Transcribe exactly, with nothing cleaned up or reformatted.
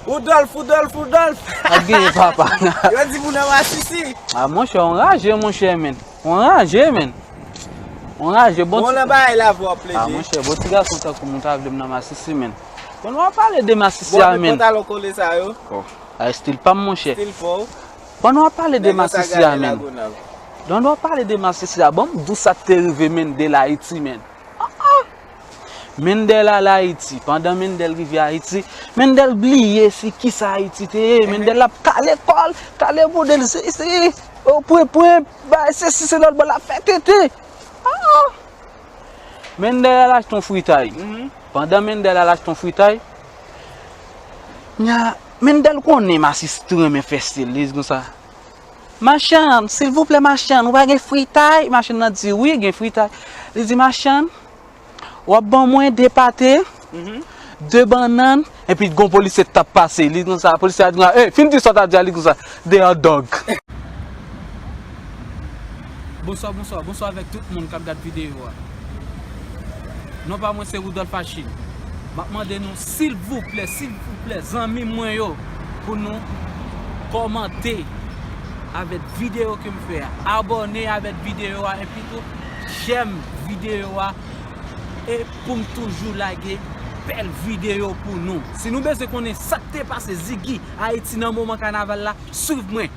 Woudòlf, Woudòlf, Woudòlf! Ap genyen papa. Yo di moun nan masisi. A monchè, on raje monchè men. On raje men. On raje bon. Bon, nan bagay la vwa w ap A plede. Monchè, bon ti gason tankou m ta vle m nan masisi men. Bon, nou ap pale de masisi Bon, a men men. Pantalon kole sa yo. A stil pa m monchè. Stil pa w. Bon, nou ap pale de Nèg yo sa masisi a gade men. Lagonav. Donn nou ap pale de masisi a. Bon, m di w sa k te rive Mendel Ayiti men. Mendel al Ayiti. Pandan Mendel rive Ayiti, Mendel bliye se kisa Ayiti te ye. Mendel ap kale kò l, kale bouda l, se, se, o pwen pwen, bay se si se lòt bò l ap fè tete. Ah! Mendel al achte yon fritay. Pandan Mendel al achte yon fritay, nya, Mendel konnen masisi tou renmen fè stil, li di konsa. Machann, silvouplè machann, ou pa gen fritay? Machann nan di wi, gen fritay. Li di machann, w ap ban mwen de pate, de bannann, epi gon polisye t ap pase. Li konsa, polisye a di konsa, ey, fin di sa w t ap di a, li konsa, de hot dog. Bonswa, bonswa, bonswa avèk tout moun k ap gad videyo a. Non pa mwen se Woudòlf Achil. M ap mande nou silvouplè, silvouplè, zanmi mwen yo, pou nou kòmante avèk videyo ke m fè a. Abòne avèk videyo a, epi tou, jèm videyo a, e pou m toujou lage bèl videyo pou nou. Si nou bezwen konnen sa k te pase Ziggy Ayiti nan moman kanaval la, swiv mwen.